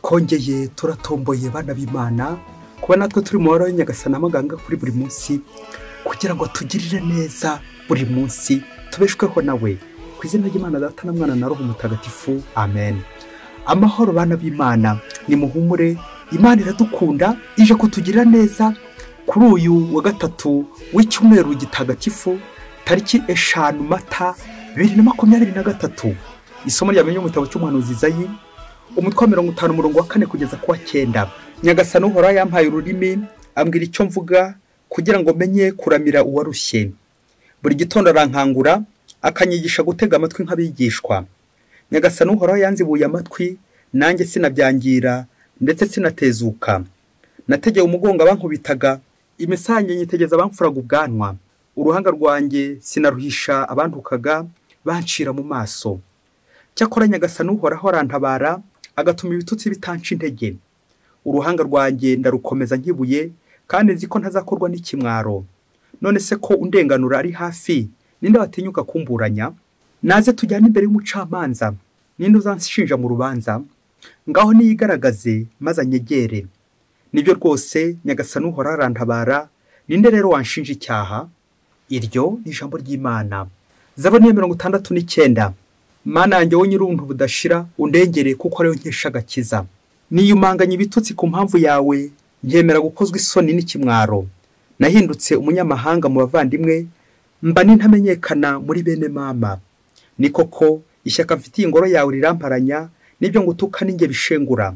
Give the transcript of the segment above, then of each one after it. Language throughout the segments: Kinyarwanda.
Twongeye turatomboye bana b'Imana kuba natwe turi mu mahoro y'Nyagasani amaganga kuri buri munsi kugira ngo tugirire neza buri munsi tubeshweho nawe. Ku izina ry'Imana Data na Mwana na Roho Mutagatifu, amen. Amahoro bana b'Imana, ni muhumure, Imana iradukunda ije kutugirira neza kuri uyu wa gatatu w'icyumweru gitagatifu tariki 5 Mata 2023. Isomo rya mbere mu gitabo cy'umuhanuzi Izayi, umutwe wa 50 umurongo wa 4 kugeza ku wa 9. Nyagasani Uhoraho yampaye ururimi ambwira icyo mvuga kugira ngo menye kuramira uwarushye. Buri gitondo arankangura akanyigisha gutega amatwi nk'abigishwa. Nyagasani Uhoraho yanzibuye amatwi, nanjye sinabyangira ndetse sinatezuka. Nategeye umugongo abankubitaga, imisange nyitegeza abamfuraga ubwanwa. Uruhanga rwanjye sinaruhisha abantukaga bancira mu maso. Cyakora Nyagasani Uhoraho arantabara agatuma ibitutsi bitanca intege. Uruhanga rwanjye ndarukomeza nkibuye, kandi nzi ko ntazakorwa n'ikimwaro. None se ko undenganura ari hafi, ninde watinyuka kumburanya? Naze tujyane imbere y'umucamanza, ninde uzanshinja mu rubanza? Ngaho niyigaragaze maze anyegere. Nibyo rwose Nyagasani Uhoraho arantabara, ninde rero wanshinja icyaha? Iryo ni ijambo ry'Imana. Zaburi ya 69. Mana yanjye wowe nyir'ubuntu budashira, undengere kuko ariyo nkesha agakiza. Niyumanganya ibitutsi ku mpamvu yawe, nkemera gukozwa isoni n'ikimwaro. Nahindutse umunyamahanga mu bavandimwe, mba n'intamenyekana muri bene mama. Ni koko ishyaka mfitiye ingoro yawe riramparanya, n'ibyo ngutuka ninjye bishengura.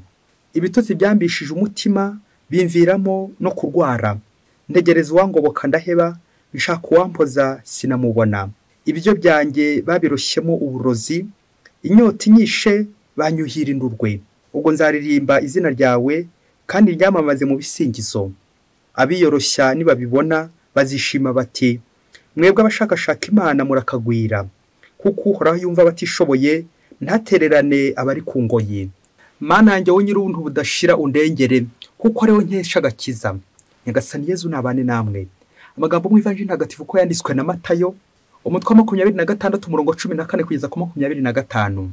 Ibitutsi byambishije umutima, bimviramo no kurwara. Ntegereza uwangoboka ndaheba, nshaka uwampoza sinamubona. Ibiryo byanjye babiroshyemo uburozi, inyota inyishe banyuhira indurwe. Ubwo nzaririmba izina ryawe kandi ryamamaze mu bisingizo. Abiyoroshya nibabibona bazishima bati, mwebwe abashakashaka Imana murakagwira, kuko Uhoraho yumva abatishoboye, ntatererane abari ku ngoyi. Mana yanjye wowe nyir'ubuntu budashira, undengere kuko ariwe nkesha agakiza. Nyagasani Yezu nabane namwe. Amagambo mu Ivanjiri Ntagatifu uko yanditswe na Matayo, umutwe wa 26 umurongo 14 kugeza ku 25.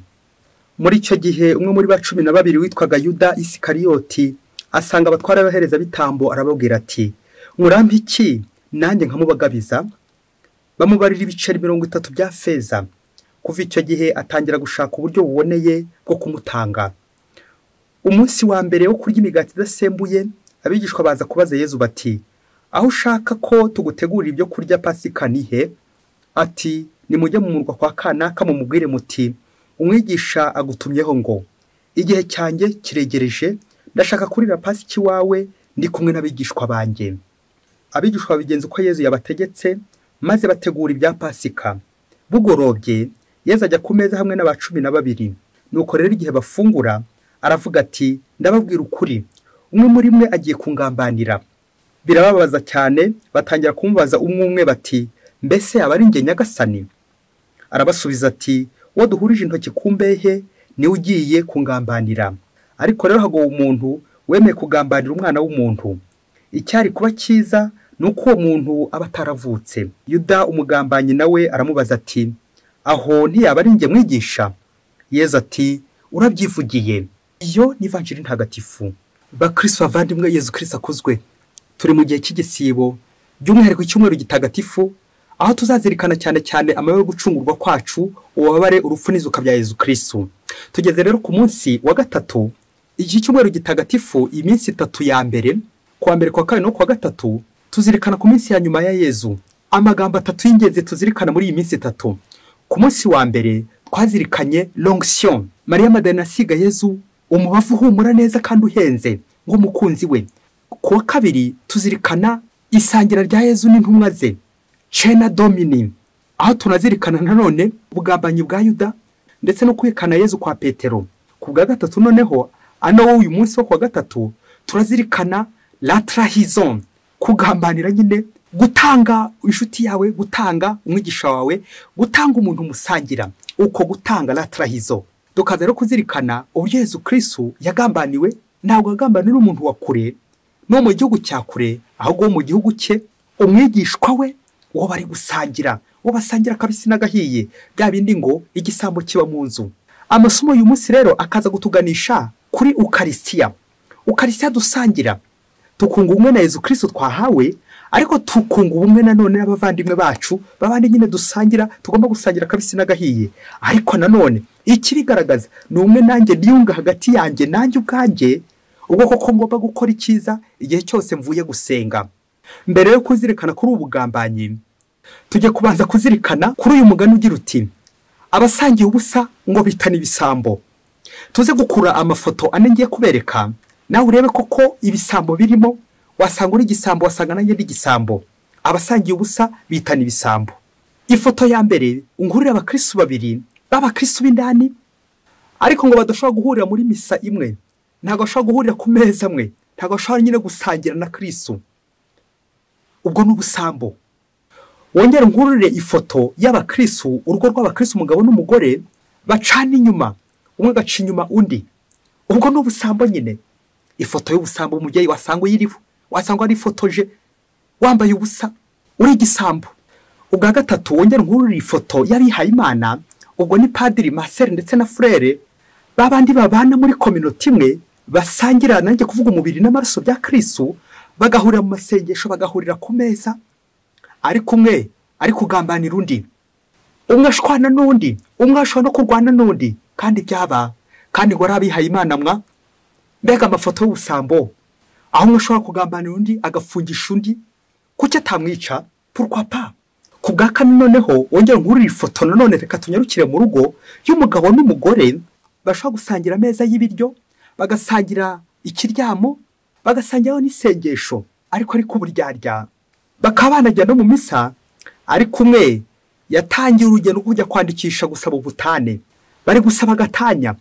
Muri icyo gihe umwe muri ba 12 witwaga Yuda Isikariyoti asanga abatwara b'abahereza bitambo, arababwira ati, murampa iki nanjye nkamubagabiza? Bamubarira ibiceri 30 bya feza. Kuva icyo gihe atangira gushaka uburyo buboneye bwo kumutanga. Umunsi wa mbere wo kurya imigati idasembuye, abigishwa baza kubaza Yezu bati, aho ushaka ko tugutegurira ibyo kurya Pasika ni he? Ati, nimujye mu murwa kwa kanaka mumubwire muti, umwigisha agutumyeho ngo, igihe cyanjye kiregereje, ndashaka kurira Pasika iwawe ndi kumwe n'abigishwa banjye. Abigishwa babigenza uko Yezu yabategetse, maze bategura ibya Pasika. Bugorobye Yezu ajya ku meza hamwe n'aba 12. Nuko rero igihe bafungura aravuga ati, ndababwira ukuri, umwe muri mwe agiye kungambanira. Birababaza cyane, batangira kumubaza umwe umwe bati, mbese aba ari njye Nyagasani? Arabasubiza ati, uwo duhurije intoki ku mbehe niwe ugiye kungambanira. Ariko rero hagowe umuntu wemeye kugambanira umwana w'umuntu. Icyari kuba cyiza ni uko uwo muntu aba ataravutse. Yuda umugambanyi nawe aramubaza ati, aho ntiyaba ari njye mwigisha? Yezu ati, urabyivugiye. Iyo ni Ivanjiri Ntagatifu. Bakristo bavandimwe, Yezu Kristo akuzwe. Turi mu gihe cy'igisibo, by'umwihariko icyumweru gitagatifu, aho tuzazirikana cyane cyane amababa yo gucungurwa kwacu, ububabare, urupfu n'izuka bya Yezu Kristo. Tugeze rero ku munsi wa gatatu, iki cyumweru gitagatifu, iminsi 3 ya mbere, kuwa mbere, kuwa kabiri no kuwa gatatu, tuzirikana ku minsi ya nyuma ya Yezu. Amagambo 3 y'ingenzi tuzirikana muri iyi minsi 3. Ku munsi wa mbere twazirikanye l'onction. Mariya Magdalena asiga Yezu umubavu uhumura neza kandi uhenze nk'umukunzi we. Kuwa kabiri tuzirikana isangira rya Yezu n'intumwa ze, Cena Domini, aho tunazirikana nanone ubugambanyi bwa Yuda ndetse no kwikana Yezu kwa Petero. Ku bwa gatatu noneho, ano uyu munsi wo kuwa gatatu, turazirikana la trahison, kugambanira nyine, gutanga inshuti yawe, gutanga umwigisha wawe, gutanga umuntu musangira, uko gutanga la trahison. Tukaza rero kuzirikana uburyo Yezu Kristo yagambaniwe. Ntabwo yagambanira umuntu wa kure no mu gihugu cya kure, ahubwo mu gihugu cye, umwigishwa we uwo bari gusangira, uwo basangira kabisi n'agahiye, bya bindi ngo igisambo kiba mu nzu. Amasomo y'uyu munsi rero akaza gutuganisha kuri ukarisitiya. Ukarisitiya dusangira tukunga ubumwe na Yezu Kristo twahawe, ariko tukunga ubumwe nanone n'abavandimwe bacu babandi nyine dusangira, tugomba gusangira kabisi n'agahiye. Ariko nanone ikibigaragaza ni umwe nanjye niyunga hagati yanjye nanjye ubwanjye, ubwo koko ngomba gukora icyiza igihe cyose mvuye gusenga. Mbere yo kuzirikana kuri ubu bugambanyi, tujye kubanza kuzirikana kuri uyu mugani ugira uti abasangiye ubusa ngo bitana ibisambo. Tuze gukura amafoto ane ngiye kubereka, nawe urebe koko ibisambo birimo, wasanga uri igisambo, wasanga nanjye ndi igisambo. Abasangiye ubusa bitana ibisambo. Ifoto ya mbere ungurira abakristu babiri b'abakristu b'indani, ariko ngo badashobora guhurira muri misa imwe, ntabwo bashobora guhurira ku meza amwe, ntabwo bashobora nyine gusangira na Kristu. Ubwo ni ubusambo. Wongere ngurire ifoto y'abakristu, urugo rw'abakristu, umugabo n'umugore bacana inyuma, umwe agaca inyuma undi. Ubwo ni ubusambo nyine. Ifoto y'ubusambo umubyeyi wasanga uyiriho, wasanga warifotoje wambaye ubusa, uri igisambo. Ubwa gatatu wongere nkurure ifoto y'abihaye Imana, ubwo ni Padiri Marcel ndetse na Frere, babandi babana muri communauté imwe, basangira nanjye kuvuga umubiri n'amaraso bya Kristo, bagahurira mu masengesho, bagahurira ku meza, ariko umwe ari kugambanira undi, umwe ashwana n'undi, umwe ashobora no kurwana n'undi, kandi byaba kandi ngo abihaye Imana mwa. Mbega amafoto y'ubusambo, aho umwe ashobora kugambanira undi agafungisha undi, kuki atamwica? Pourquoi pas? Ku bwa kane noneho wongere nkurire ifoto nanone, reka tunyarukire mu rugo y'umugabo n'umugore bashobora gusangira ameza y'ibiryo, bagasangira ikiryamo, bagasangiraho n'isengesho, ariko ari kuburyarya, bakaba banajya no mu misa, ariko umwe yatangiye urugendo rwo kujya kwandikisha gusaba ubutane, bari gusaba agatanya,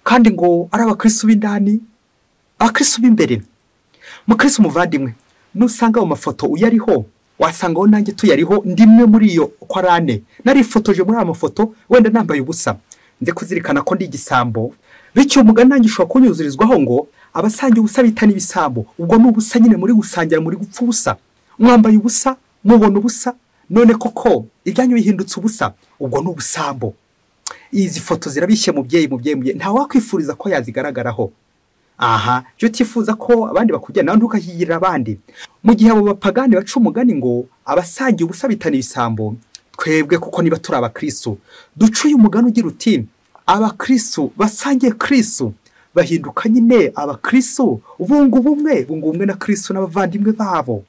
kandi ngo ari abakristu b'indani, abakristu b'imbere. Mukristu muvandimwe, nusanga mu mafoto uyariho, wasangaho nanjye tuyariho, ndimwe muri iyo uko ari ane, narifotoje muri aya mafoto wenda nambaye ubusa, nze kuzirikana ko ndi igisambo. Bityo umugani nanjye ushobora kunyuzurizwaho ngo abasangiye ubusa bitana ibisambo. Ubwo ni ubusa nyine muri gusangira, muri gupfa ubusa, mwambaye ubusa, mubona ubusa, none koko ibyanyu bihindutse ubusa, ubwo ni ubusambo. Izi foto zirabishye mubyeyi, mubyeyi, mubyeyi, nta wakwifuriza ko yazigaragaraho. Aha, cyo utifuza ko abandi bakujyana nawe ntukahigirira abandi. Mu gihe abo bapagani baca umugani ngo abasangiye ubusa bitana ibisambo, twebwe kuko niba turi abakristu ducuye umugani ugira uti abakristu basangiye Kristu bahinduka nyine abakristu bunga ubumwe, bunga ubumwe na Kristu n'abavandimwe babo.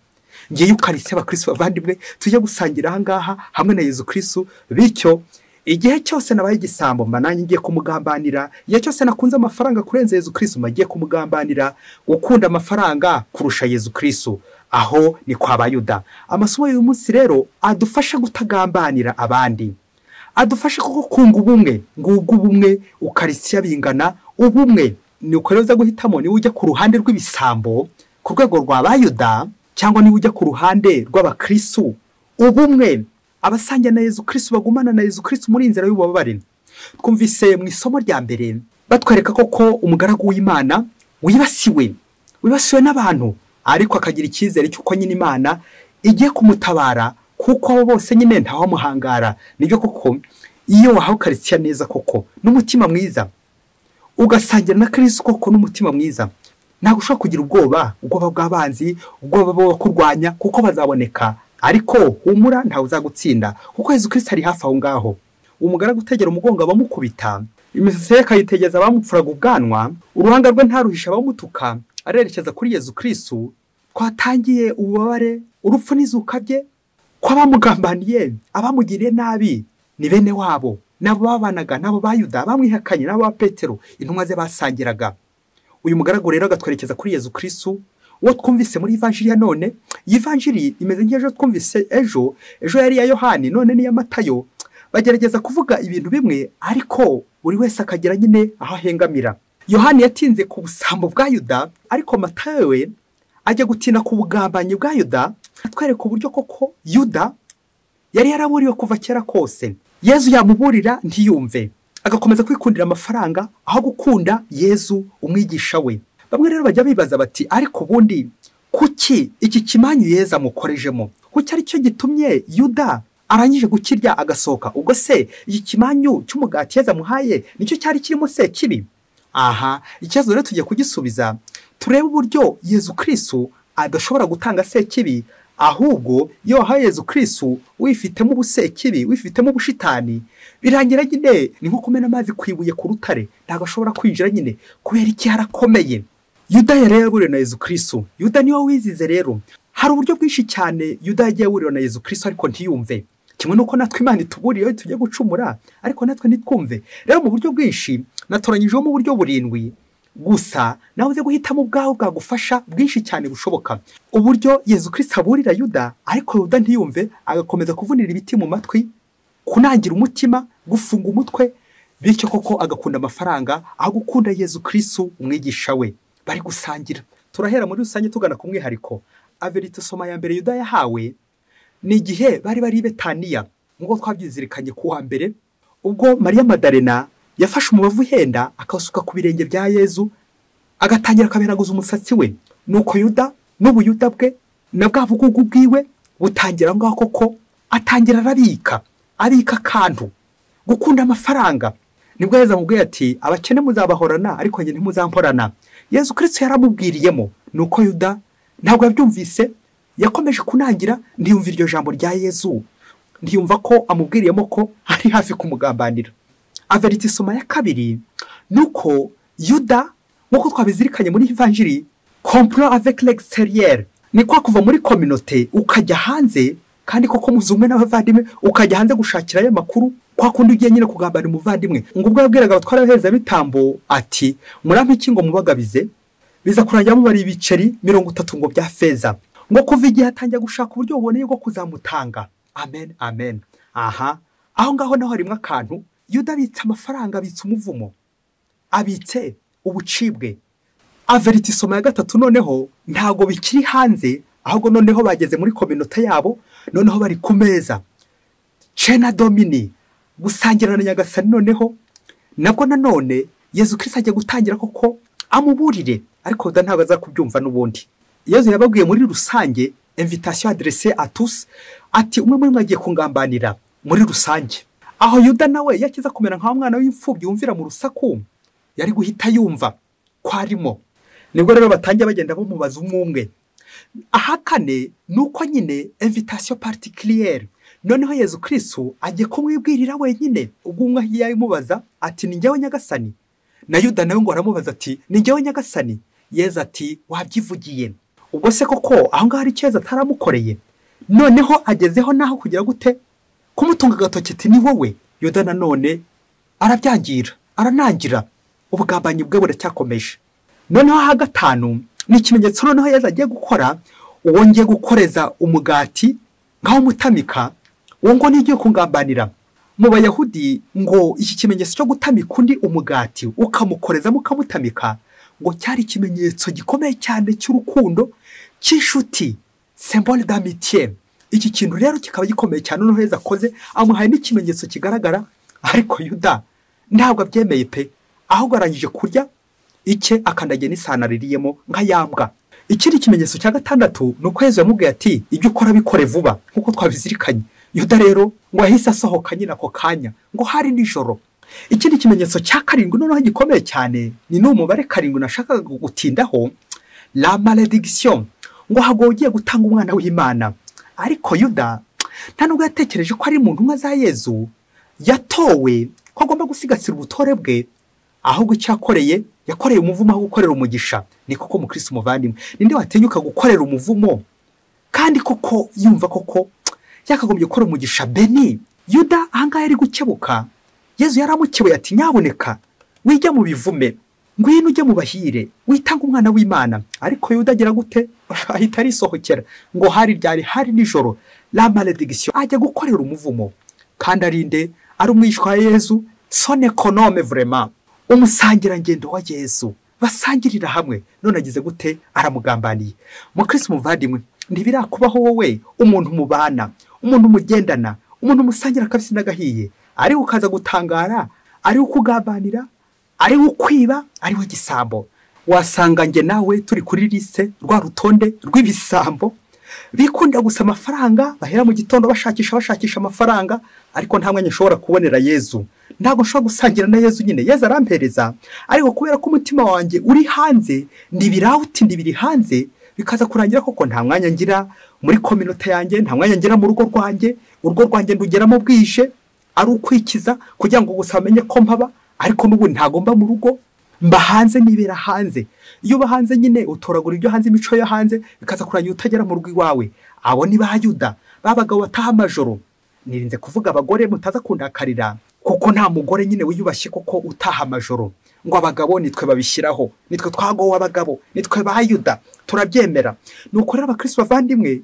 Ngiye ukarisitiya abakristu bavandimwe tujye gusangira aha ngaha hamwe na Yezu Kristu, bityo igihe cyose nabaye igisambo mba nanjye ngiye kumugambanira, igihe cyose nakunze amafaranga kurenza Yezu Kristu mba ngiye kumugambanira, gukunda amafaranga kurusha Yezu Kristu, aho ni kwa Bayuda. Amasomo y'uyu munsi rero adufasha gutagambanira abandi, adufasha koko kunga ubumwe, ngubwo ubumwe ukarisitiya bingana ubumwe. Ni uko rero uza guhitamo niba ujya ku ruhande rw'ibisambo ku rwego rwa Bayuda, cyangwa niba ujya ku ruhande rw'abakristu. Ubumwe abasangira na Yezu Kristu bagumana na Yezu Kristu muri inzira y'ububabare. Twumvise mu isomo rya mbere batwereka koko umugaragu w'Imana wibasiwe n'abantu, ariko akagira icyizere cy'uko nyine Imana igiye kumutabara, kuko abo bose nyine ntawamuhangara. Nibyo koko iyo wahawe ukarisitiya neza koko n'umutima mwiza, ugasangira na Kristu koko n'umutima mwiza, ntabwo ushobora kugira ubwoba, ubwoba bw'abanzi, ubwoba bwo kurwanya, kuko bazaboneka. Ariko humura ntawe uzagutsinda, kuko Yezu Kristo ari hafi aho ngaho. Umugaragu utegera umugongo abamukubita, imisatsi ye akayitegeza abamupfuraga ubwanwa, uruhanga rwe ntaruhisha abamutuka, arerekeza kuri Yezu Kristo. Twatangiye ububabare, urupfu n'izuka bye, ko abamugambaniye, abamugiriye nabi ni bene wabo, nabo babanaga, nabo Bayuda bamwihakanye, nabo ba Petero intumwa ze basangiraga. Uyu mugaragu rero agatwerekeza kuri Yezu Kristo, uwo twumvise muri Ivanjiri ya none. Iyi Ivanjiri imeze nk'ejo twumvise ejo, ejo yari iya Yohani, none ni iya Matayo. Bagerageza kuvuga ibintu bimwe, ariko buri wese akagira nyine aho ahengamira. Yohani yatinze ku busambo bwa Yuda, ariko Matayo we ajya gutinda ku bugambanyi bwa Yuda, atwereka uburyo koko Yuda yari yaraburiwe kuva kera kose. Yezu yamuburira ntiyumve, agakomeza kwikundira amafaranga aho gukunda Yezu umwigisha we. Bamwe rero bajya bibaza bati ariko ubundi kuki iki kimanyu Yezu amukorejemo? Kuki ari cyo gitumye Yuda arangije gukirya agasohoka? Ubwo se iki kimanyu cy'umugati Yezu amuhaye nicyo cyari kirimo se kibi? Aha ikibazo rero tugiye kugisubiza, turebe uburyo Yezu Kristo adashobora gutanga sekibi, ahubwo iyo wahaye Yezu Kristo wifitemo ubusekibi, wifitemo ubushitani, birangira nyine ni nko kumena amazi ku ibuye ku rutare, ntabwo ashobora kwinjira nyine kubera iki? Harakomeye. Yuda rero yaburiwe na Yezu Kristo. Yuda niwe wizize rero. Hari uburyo bwinshi cyane Yuda yagiye aburiwe na Yezu Kristo ariko ntiyumve. Kimwe nuko natwe Imana ituburiye tujye gucumura ariko natwe ntitwumve. Rero mu buryo bwinshi natoranyijemo mu buryo burindwi gusa, nawe uze guhitamo ubwawe bwagufasha bwinshi cyane bushoboka. Uburyo Yezu Kristo aburira Yuda ariko Yuda ntiyumve, agakomeza kuvunira ibiti mu matwi, kunangira umutima, gufunga umutwe, bityo koko agakunda amafaranga aho gukunda Yezu Kristo umwigisha we bari gusangira. Turahera muri rusange tugana ku mwihariko. Avertisoma ya mbere Yuda yahawe ni igihe bari bari i Betaniya, nk'uko twabyizirikanye ku wa mbere, ubwo Mariya Madarena yafashe umubavu uhenda akawusuka ku birenge bya Yezu, agatangira akaberaguza umusatsi we. Nuko Yuda n'ubuyuda bwe na bwa bugugu bwiwe butangira aho ngaho koko, atangira arabika, abika akantu, gukunda amafaranga. Nibwo Yezu amubwiye ati abakene muzabahorana ariko njye ntimuzamporana. Yezu Kristo yaramubwiriyemo. Nuko Yuda ntabwo yabyumvise, yakomeje kunangira, ntiyumva iryo jambo rya Yezu, ntiyumva ko amubwiriyemo ko ari hafi kumugambanira. Avertisoma ya kabiri nuko Yuda, nk'uko twabizirikanye muri Ivanjiri, complot avec l'extérieur, ni kwa kuva muri communauté ukajya hanze, kandi koko muzumwe n'abavandimwe ukajya hanze gushakira ayo makuru, kwa kundi ugiye nyine kugambana umuvandimwe. Ngo ubwo yabwiraga abatwara abaherezabitambo ati murampe iki ngo mubagabize, biza kurangira mubari ibiceri 30 ngo bya feza. Ngo kuva igihe atangiye gushaka uburyo buboneye bwo kuzamutanga. Amen, amen. Aha aho ngaho naho harimo akantu. Yuda abitse amafaranga, abitse umuvumo, abitse ubucibwe. Avertisoma ya gatatu noneho ntago bikiri hanze, ahubwo noneho bageze muri communauté yabo, noneho bari ku meza, cena domini, gusangira na Nyagasani. Noneho nabwo nanone Yezu Kristo agiye gutangira koko amuburire, ariko Yuda ntabwo aza kubyumva n'ubundi. Yezu yababwiye muri rusange, invitation adressée à tous, ati umwe muri mwe agiye kungambanira muri rusange. Aho Yuda nawe yakiza kumera nka mwana w'imfubyi wumvira mu rusaku, yari guhita yumva ko arimo. Nibwo rero batangiye bagenda bamubaza umwe. Aha kane nuko nyine invitation particulière, noneho Yezu Kristo agiye kumwibwirira wenyine. Ubwo umwe yayimubaza ati ni njyewe Nyagasani, na Yuda nawe ngo aramubaza ati ni njyewe Nyagasani. Yezu ati wabyivugiye. Ubwo se koko aho ngaho hari icyo Yezu ataramukoreye? Noneho agezeho naho kugira gute kumutunga agatoki ati ni wowe. Yuda nanone arabyangira, aranangira, ubugambanyi bwe buracyakomeje. Noneho aha gatanu ni ikimenyetso noneho Yezu agiye gukora, uwo ngiye gukoreza umugati nkaho mutamika, uwo ngo nigiye kungambanira. Mu Bayahudi ngo iki kimenyetso cyo gutamika undi umugati ukamukoreza mukamutamika, ngo cyari ikimenyetso gikomeye cyane cy'urukundo, cy'inshuti, symbole d'amitié. Iki kintu rero kikaba gikomeye cyane noneho Yezu akoze, amuhaye n'ikimenyetso kigaragara, ariko Yuda ntabwo abyemeye pe, ahubwo arangije kurya icye akandagiye n'isahani aririyemo nka yambwa. Ikindi kimenyetso cya gatandatu ni uko Yezu yamubwiye ati ibyo ukora bikore vuba, nk'uko twabizirikanye. Yuda rero ngo ahise asohoka nyine ako kanya, ngo hari nijoro. Ikindi kimenyetso cya karindwi noneho gikomeye cyane ni n'umubare 7 nashakaga gutindaho, la malédiction, ngo hagoye ugiye gutanga umwana w'Imana. Ariko Yuda nta nubwo yatekereje ko ari mu ntumwa za Yezu yatowe, ko agomba gusigasira ubutore bwe, ahubwo icyo yakoreye, yakoreye umuvumo aho gukorera umugisha. Ni koko mukristo muvandimwe, ninde watinyuka gukorera umuvumo kandi koko yumva koko yakagombye gukora umugisha beni? Yuda ahangaha yari gukebuka. Yezu yaramukebuye ati nyaboneka wijya mu bivume, ngwino ujye mu bahire, witanga umwana w'Imana. Ariko Yuda agira gute? Ahita arisohokera. Ngo hari ryari? Hari nijoro. La malédiction, ajya gukorera umuvumo, kandi arinde ari umwishwa wa Yezu, son économe vraiment, umusangirangendo wa Yezu, basangirira hamwe. None agize gute? Aramugambaniye. Mukristo muvandimwe, ntibirakubaho wowe umuntu mubana, umuntu mugendana, umuntu musangira akabisi n'agahiye, ari ukaza gutangara, ari ukugambanira, ari ukwiba, ari we gisambo. Wasanga nge nawe turi kuri liste, rwa rutonde rw'ibisambo. Bikundira gusa amafaranga, bahera mu gitondo bashakisha amafaranga, ariko nta mwanya nshobora kubonera Yezu. Ntabwo nshobora gusangira na Yezu nyine. Yezu arampereza, ariko kubera ko umutima wanjye uri hanze, ndibirawuti ndibiri hanze, bikaza kurangira koko nta mwanya ngira muri kominote yanjye, nta mwanya ngira mu rugo rwanjye. Urugo rwanjye ndugeramo bwije ari ukwikiza kugira ngo gusa bamenye ko mpaba, ariko n'ubu ntagomba mu rugo, mba hanze, nibera hanze. Iyo uba hanze nyine utoragura ibyo hanze, imico yo hanze, bikaza kurangira utagera mu rugo iwawe. Abo ni ba Yuda, babagabo bataha amajoro. Nirinze kuvuga abagore mutaza kundakarira, kuko nta mugore nyine wiyubashye koko utaha amajoro. Ngo abagabo nitwe babishyiraho, nitwe twagowe abagabo, nitwe ba Yuda, turabyemera. Nuko rero abakristo bavandimwe,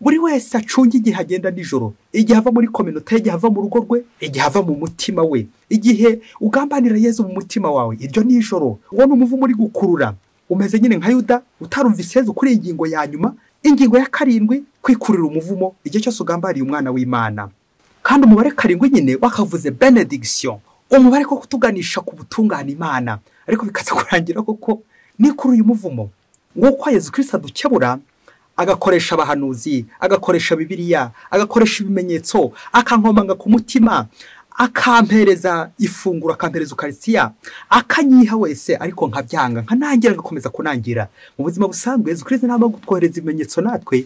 buri wese acunge igihe agenda nijoro, igihe ava muri kominote, igihe ava mu rugo rwe, igihe ava mu mutima we, igihe ugambanira Yezu mu mutima wawe, iryo nijoro uwo ni umuvumo uri gukurura. Umeze nyine nka Yuda utarumvise Yezu kuri ingingo ya nyuma, ingingo ya 7, kwikurira umuvumo igihe cyose ugambariye umwana w'Imana. Kandi umubare 7 nyine wakavuze benediction, umubare ko kutuganisha ku butungane Imana, ariko bikaza kurangira koko ni kuri uyu muvumo. Nguko Yezu Kristo adukebura, agakoresha abahanuzi, agakoresha Bibiliya, agakoresha ibimenyetso, akankomanga ku mutima, akampereza ifunguro, akampereza Ukaristiya, akanyiha wese, ariko nkabyanga, nkanangira, ngakomeza kunangira. Mu buzima busanzwe Yezu Kristo ntabwo gutwohereza ibimenyetso natwe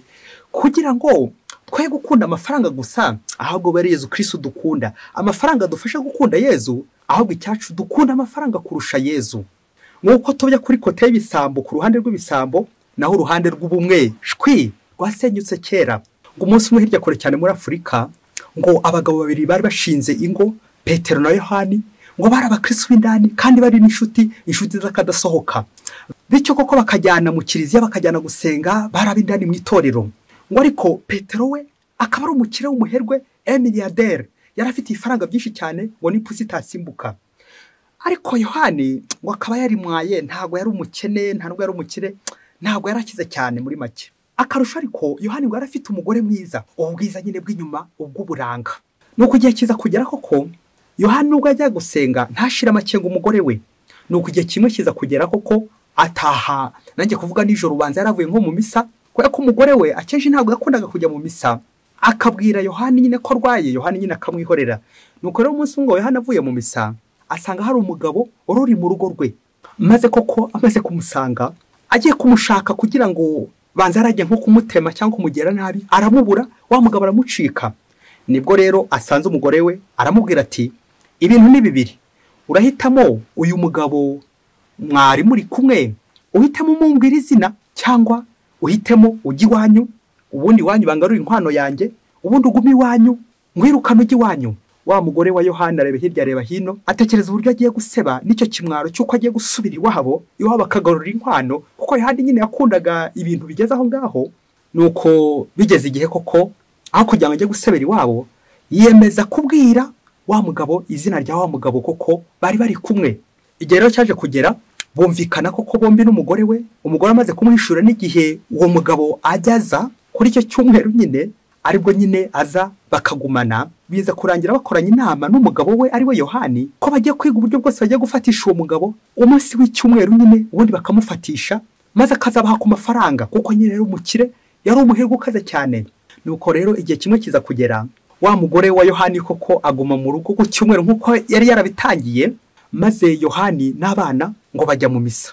kugira ngo twe gukunda amafaranga gusa, ahubwo bari Yezu Kristo dukunda. Amafaranga adufasha gukunda Yezu, ahubwo icyacu dukunda amafaranga kurusha Yezu. Nkuko tujya kuri kote y'ibisambo, ku ruhande rw'ibisambo, naho uruhande rw'ubumwe shwi rwasenyutse kera. Ngo umunsi umwe hirya kure cyane muri Afurika, ngo abagabo babiri bari bashinze ingo, Petero na Yohani, ngo bari abakristo b'indani kandi bari n'inshuti, inshuti z'akadasohoka. Bityo koko bakajyana mu kiliziya, bakajyana gusenga, bari ab'indani mu itorero. Ngo ariko Petero we akaba ari umukire w'umuherwe, milliardaire, yari afite ifaranga byinshi cyane, ngo n'ipusi itasimbuka. Ariko Yohani ngo akaba yari mwaye, ntabwo yari umukene, ntabwo yari umukire, ntabwo yarakize cyane muri make. Akarusho ariko Yohani ngo yari afite umugore mwiza, ubwiza nyine bw'inyuma, ubw'uburanga. Nuko igihe kiza kugera koko Yohani nubwo ajya gusenga ntashira amakenga umugore we. Nuko igihe kimwe kiza kugera koko ataha, nanjye kuvuga nijoro ubanza yaravuye nko mu misa, kubera ko umugore we akenshi ntabwo yakundaga kujya mu misa, akabwira Yohani nyine ko arwaye, Yohani nyine akamwihorera. Nuko rero umunsi umwe Yohani avuye mu misa, asanga hari umugabo uri mu rugo rwe, maze koko amaze kumusanga agiye kumushaka kugira ngo banza arajye nko kumutema cyangwa kumugera nabi, aramubura, wa mugabo aramucika. Nibwo rero asanze umugore we, aramubwira ati ibintu ni bibiri, urahitamo uyu mugabo mwari muri kumwe, uhitemo umumbwira izina, cyangwa uhitemo ujye iwanyu, ubundi iwanyu bangarura inkwano yanjye, ubundi ugume iwanyu ngwirukane ujye iwanyu. Wa mugore wa Yohana areba hirya areba hino, atekereza uburyo agiye guseba n'icyo kimwaro cy'uko agiye gusubira iwabo, iwabo akagarura inkwano, kuko Yohana nyine yakundaga ibintu bigeze aho ngaho. Nuko bigeze igihe koko aho kugira ngo ajye gusebera iwabo, yiyemeza kubwira wa mugabo izina rya wa mugabo koko bari bari kumwe. Igihe rero cyaje kugera bumvikana koko bombi n'umugore we, umugore amaze kumuhishura n'igihe uwo mugabo ajyaza kuri icyo cyumweru nyine, aribwo nyine aza bakagumana. Biza kurangira bakoranye inama n'umugabo we ari we Yohani, ko bagiye kwiga uburyo bwose bagiye gufatisha uwo mugabo umunsi w'icyumweru nyine, ubundi bakamufatisha maze akazabaha ku mafaranga, kuko nyine yari umukire, yari umuherwe ukaze cyane. Nuko rero igihe kimwe kiza kugera, wa mugore wa Yohani koko aguma mu rugo ku cyumweru nk'uko yari yarabitangiye, maze Yohani n'abana ngo bajya mu misa.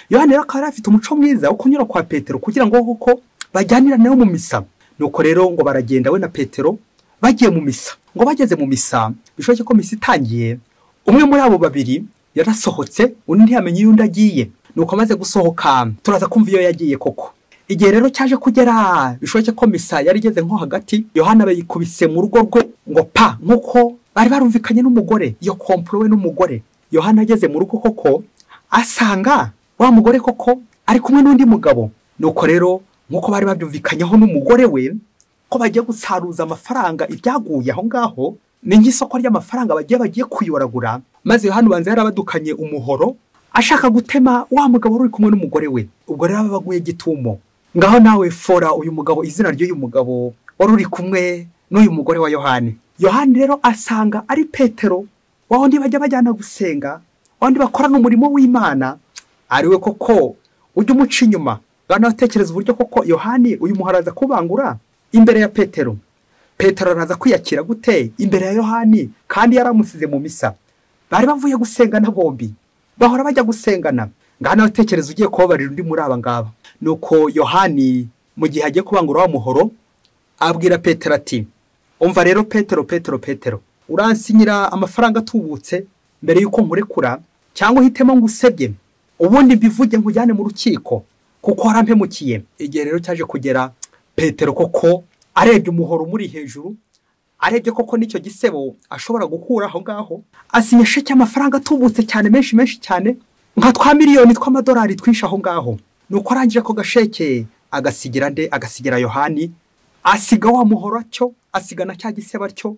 Yohani rero akaba yari afite umuco mwiza wo kunyura kwa Petero kugira ngo koko bajyanirane mu misa. Nuko rero ngo baragenda we na Petero bagiye mu misa. Ngo bageze mu misa, bishoboke ko misa itangiye, umwe muri abo babiri yarasohotse, undi ntiyamenye iyo undi agiye. Nuko amaze gusohoka turaza kumva iyo yagiye koko. Igihe rero cyaje kugera, bishoboke ko misa yari igeze nko hagati, Yohana bayikubise mu rugo rwe ngo pa, nkuko bari barumvikanye n'umugore, iyo komplo we n'umugore. Yohana ageze mu rugo koko asanga wa mugore koko ari kumwe n'undi mugabo. Nuko rero nkuko bari babyumvikanyeho n'umugore we ko bagiye gusaruza amafaranga ibyaguye aho ngaho, ni nk'isoko ry'amafaranga bagiye kuyoragura, maze Yohana ubanza yarabadukanye umuhoro ashaka gutema wa mugabo uri kumwe n'umugore we. Ubwo rero baguye gitumo. Ngaho nawe fora uyu mugabo, izina ry'uyu mugabo wari uri kumwe n'uyu mugore wa Yohani. Yohani rero asanga ari Petero, wa wundi bajya bajyana gusenga, wa wundi bakorana umurimo w'Imana, ari we koko ujya umuca inyuma. Banatekereza uburyo koko Yohani uyu muharaza kubangura imbere ya Petero. Petero araza kwiyakira gute imbere ya Yohani kandi yaramusize mu misa? Bari bavuye gusengana bombi, bahora bajya gusengana. Ngana utekereza ugiye kubabarira undi muri aba ngaba. Nuko Yohani mu gihe agiye kubangura wa muhoro abwira Petero ati: "Umva rero Petero, Petero, Petero, uransinyira amafaranga atubutse mbere yuko nkurekura, cyangwa uhitemo ngusebye ubundi mbivuge nkujyane mu rukiko kuko warampemukiye." Igihe rero cyaje kugera, Petero koko arebye umuhoro muri hejuru, arebye koko nicyo gisebo ashobora gukura aho ngaho, asinya sheke amafaranga atubutse cyane, menshi menshi cyane, nka 2 miliyoni tw'amadolari twinshi aho ngaho. Nuko arangije ko gasheke agasigira nde? Agasigira Yohani, asiga wa muhoro atyo, asiga na cya gisebo atyo,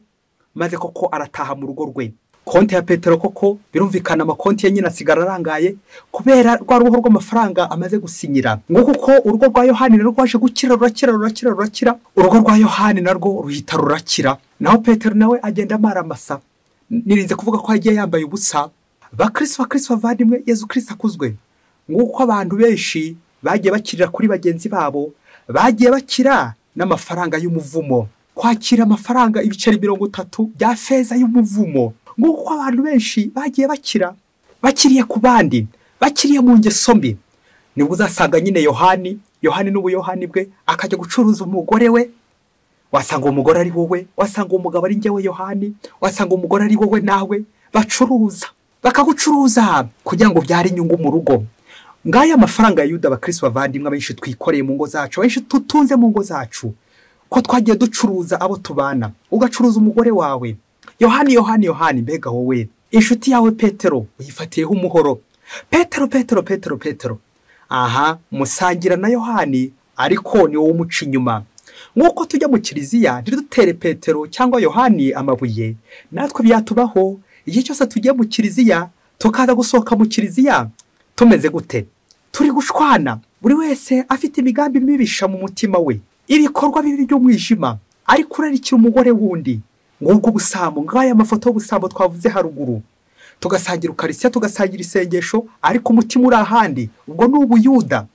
maze koko arataha mu rugo rwe. Konti ya Petero koko birumvikana, amakonti ye nyine asigara arangaye kubera rwa ruhu rw'amafaranga amaze gusinyira. Ngo kuko urugo rwa Yohani narwo rwaje gukira, rurakira, rurakira, rurakira, urugo rwa Yohani narwo ruhita rurakira. Naho Petero nawe agenda amaramasa. Nirinze kuvuga ko yagiye yambaye ubusa. Bakristo, bakristo bavandimwe, Yezu Kristo akuzwe. Nguko abantu benshi bagiye bakirira kuri bagenzi babo, bagiye bakira n'amafaranga y'umuvumo, kwakira amafaranga ibiceri 30 bya feza y'umuvumo. Nguko abantu benshi bagiye bakira, bakiriye ku bandi, bakiriye mu ngeso mbi. Nibwo uzasanga nyine Yohani, Yohani n'ubuyohani bwe akajya gucuruza umugore we. Wasanga umugore ari wowe, wasanga umugabo ari njyewe Yohani, wasanga umugore ari wowe nawe. Bacuruza, bakagucuruza kugira ngo byare inyungu mu rugo. Ngaya amafaranga ya Yuda, bakristo bavandimwe, abenshi twikoreye mu ngo zacu, abenshi tutunze mu ngo zacu, ko twagiye ducuruza abo tubana. Ugacuruza umugore wawe. Yohani, Yohani, Yohani, mbega wowe inshuti yawe Petero uyifatiyeho umuhoro. Petero, Petero, Petero, Petero, aha musangira na Yohani, ariko ni wowe umuca inyuma. Nk'uko tujya mu kiliziya ntidutere Petero cyangwa Yohani amabuye, natwe byatubaho. Igihe cyose tugiye mu kiliziya tukaza gusohoka mu kiliziya tumeze gute? Turi gushwana, buri wese afite imigambi mibisha mu mutima we, ibikorwa bibi by'umwijima, ariko urarikira umugore wundi. Ngubwo ubusambo, ngaya amafoto y'ubusambo twavuze haruguru. Tugasangira ukarisiya, tugasangira isengesho, ariko umutima uri ahandi. Ubwo ni ubuyuda.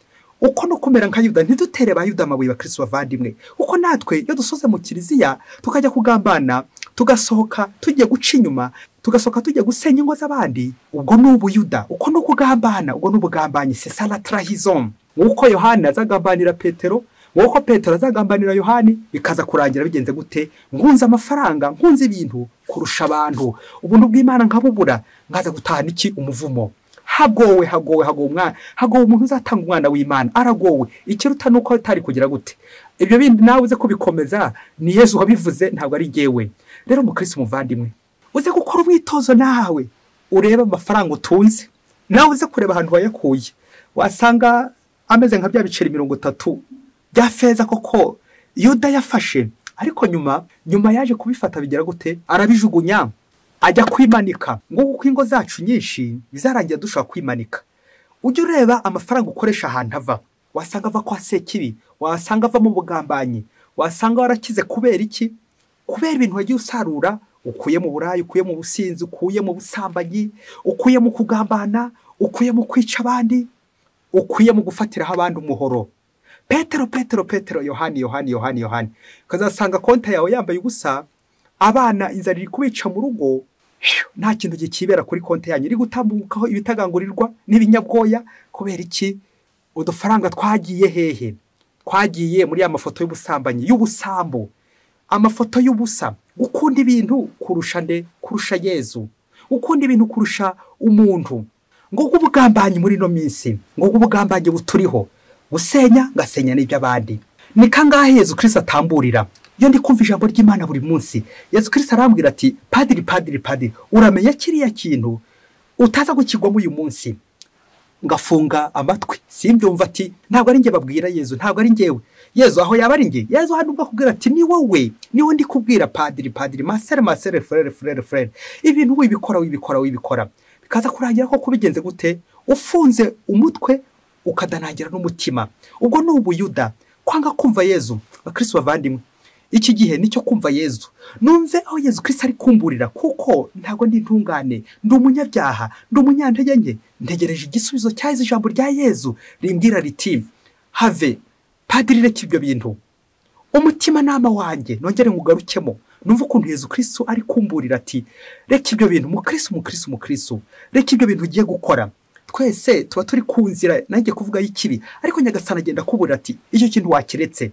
Uko no kumera nka Yuda. Ntidutere ba Yuda amabuye, bakristo bavandimwe, kuko natwe iyo dusoze mu kiliziya tukajya kugambana, tugasohoka tugiye guca inyuma, tugasohoka tugiye gusenya ingo z'abandi, ubwo ni ubuyuda. Uko no kugambana, ubwo ni ubugambanyi, c'est ça la trahison. Nk'uko Yohani azagambanira Petero, nk'uko Petero azagambanira Yohani, bikaza kurangira bigenze gute? Nkunze amafaranga, nkunze ibintu kurusha abantu, ubuntu bw'Imana nkabubura, nkaza gutahana iki? Umuvumo. Hagowe, hagowe, hagowe umwana, hagowe umuntu uzatanga umwana w'Imana, aragowe. Ikiruta nuko atari kugira gute? Ibyo bindi nawe uze kubikomeza, ni Yezu wabivuze, ntabwo ari jyewe. Rero mukristo muvandimwe, uze gukora umwitozo nawe, urebe amafaranga utunze, nawe uze kureba ahantu wayakuye. Wasanga ameze nka bya biceri 30 bya feza koko Yuda yafashe, ariko nyuma yaje kubifata bigira gute? Arabijugunya, ajya kwimanika. Ngo kuko ingo zacu nyinshi bizarangira dushaka kwimanika. Ujye ureba amafaranga ukoresha ahantu ava, wasanga ava kwa Sekibi, wasanga ava mu bugambanyi, wasanga warakize kubera iki? Kubera ibintu wagiye usarura, ukuye mu burayi, ukuye mu businzi, ukuye mu busambanyi, ukuye mu kugambana, ukuye mu kwica abandi, ukuye mu gufatiraho abandi umuhoro. Petero, Petero, Petero, Yohani, Yohani, Yohani, Yohani. Ukazasanga konti yawe yambaye ubusa, abana inzara iri kubica mu rugo, nta kintu gikibera kuri konti yanyu, iri gutambukaho ibitagangurirwa n'ibinyabwoya. Kubera iki? Udufaranga twagiye hehe? Twagiye muri ya mafoto y'ubusambanyi, y'ubusambo, amafoto y'ubusa. Gukunda ibintu kurusha nde? Kurusha Yezu. Gukunda ibintu kurusha umuntu. Ngo ubugambanyi muri no minsi, ngo ubugambanyi buturiho, gusenya ngasenya n'iby'abandi. Ni kangahe Yezu Kristo atamburira? Iyo ndi kumva ijambo ry'Imana buri munsi, Yezu Kristo arambwira ati: "Padiri, padiri, padiri, uramenya kiriya kintu utaza gukigwamo uyu munsi." Ngafunga amatwi, simbyumva, ati ntabwo ari njye babwira Yezu, ntabwo ari njyewe. Yezu aho yaba ari njye, Yezu hano ubwo akubwira ati ni wowe, ni wowe ndi kubwira padiri, padiri, masere, masere, frere, frere, frere. Ibintu wibikora, wibikora, wibikora. Bikaza kurangira ko kubigenze gute? Ufunze umutwe ukadanangira n'umutima. Ubwo ni ubuyuda, kwanga kumva Yezu. Bakristo bavandimwe, iki gihe nicyo kumva Yezu. Numve aho Yezu Kristo ari kumburira, kuko ntago ndi intungane, ndi umunyabyaha, ndi umunyantege nke. Ntegereje igisubizo cya ijambo rya Yezu rimbwira riti: Have padiri, reka ibyo bintu. Umutimanama wanjye nongere ngugarukemo, numva ukuntu Yezu Kristu ari kumburira ati reka ibyo bintu, mukristu, mukristu, mukristu, reka ibyo bintu ugiye gukora. Twese tuba turi ku nzira, nanjye kuvuga y'ikibi, ariko Nyagasani agenda akuburira ati icyo kintu wakiretse.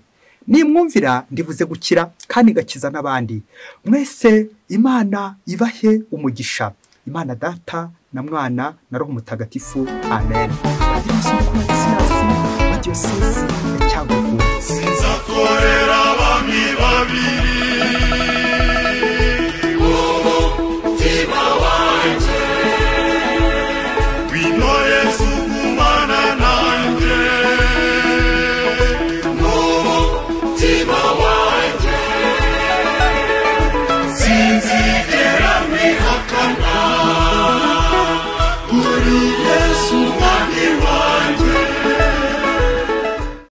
Nimwumvira ndibuze gukira kandi ngakiza n'abandi. Mwese Imana ibahe umugisha. Imana Data na Mwana na Roho Mutagatifu. Amen. Padiri Masuku Ladislas wa Diyosezi ya Cyangugu. Sinzakorera abami babiri.